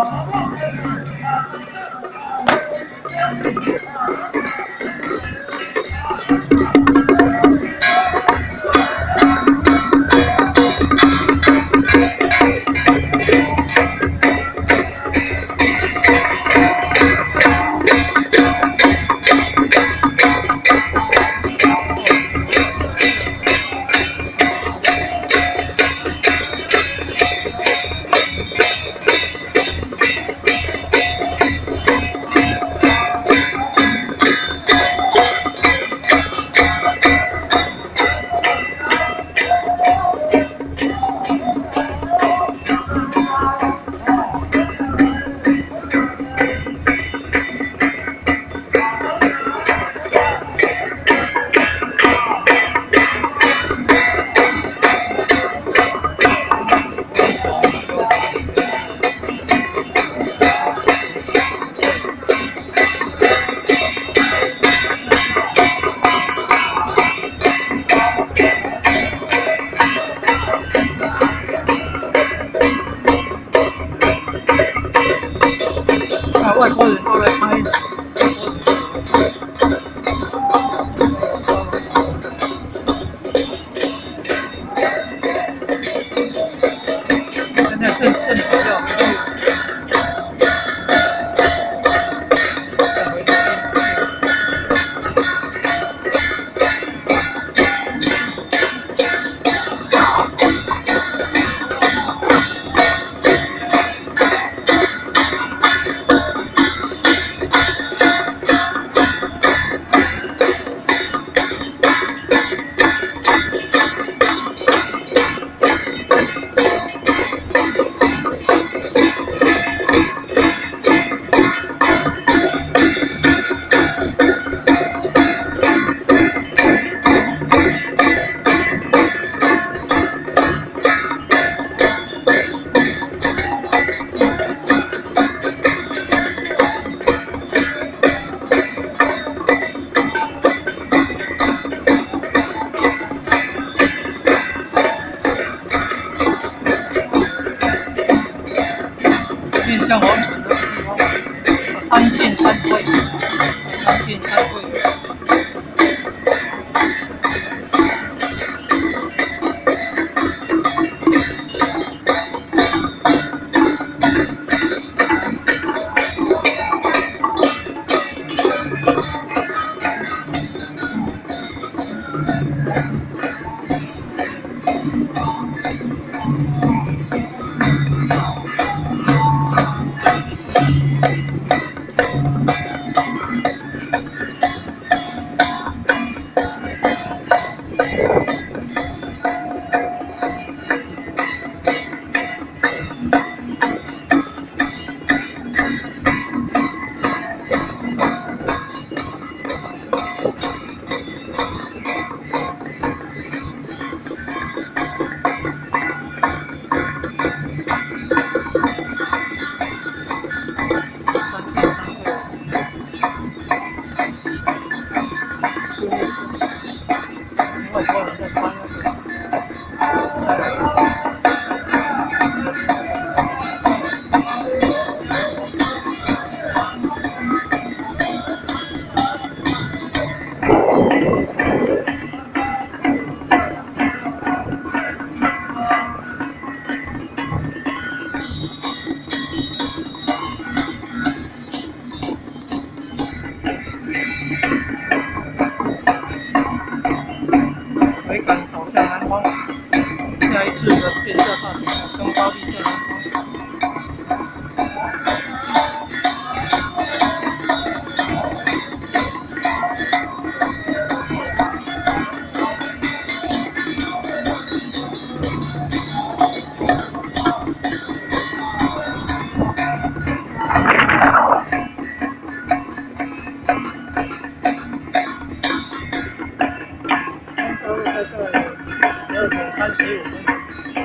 啊，外國人都來拍。現在正正好要回去，再回到面向王城的地方，三進三退，三進三退。三進三退。外國人在拍那個。桅杆朝向南方，下一次的變價大典登高地在南方。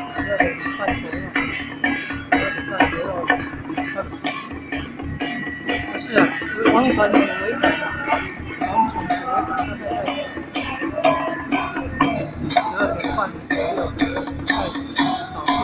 大概在12點35分，12點半左右，12點半左右。是啊，王城主桅杆，王城主桅杆大概在12點半左右開始導向。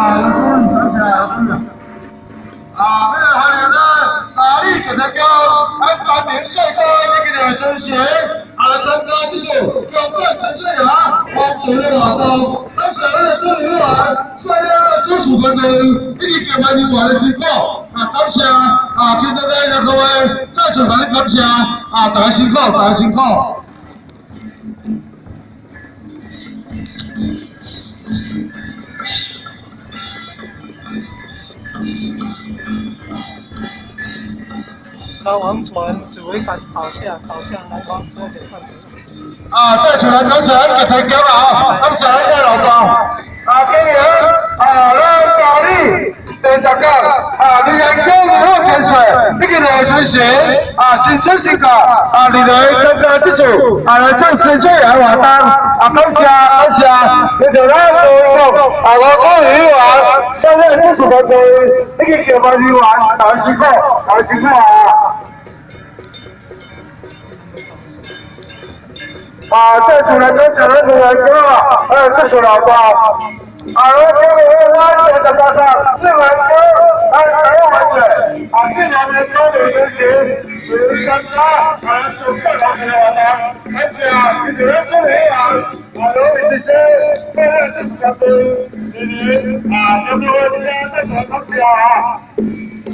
啊，刘主任，感谢刘主任。啊，要来欢迎咱大理特别高，咱三明帅哥以及两尊贤，啊，来参加这次挑战陈水雅王主任活动。咱上日的主委员、率领的主事团队以及协办人员的辛苦，啊，感谢啊，今天咱各位再次向你感谢，啊，大家辛苦，大家辛苦。高王传指挥官跑下跑向南方12点半左右。啊，再次来感谢咱集体桥啊，感谢咱这老大。啊，今日啊，咱大理第十届啊，林彦江二号潜水，以及两个船啊，新春新假啊，二来参加这次啊，来做潜水员活动啊，感谢感谢，谢谢咱罗总啊，罗总委员，担任主持团队，以及协办人员，大家辛苦，大家辛苦啊！啊，这次来感谢咱林彦江啊，还有这次老大。啊，我今日咱第十八届四万九，咱台湾水，啊，四万的高丽人群，是参加啊，做各方面的活动，感谢啊，谢谢咱主委员，啊，刘医生，各位主持团队，谢谢啊，各位大家再次感谢啊。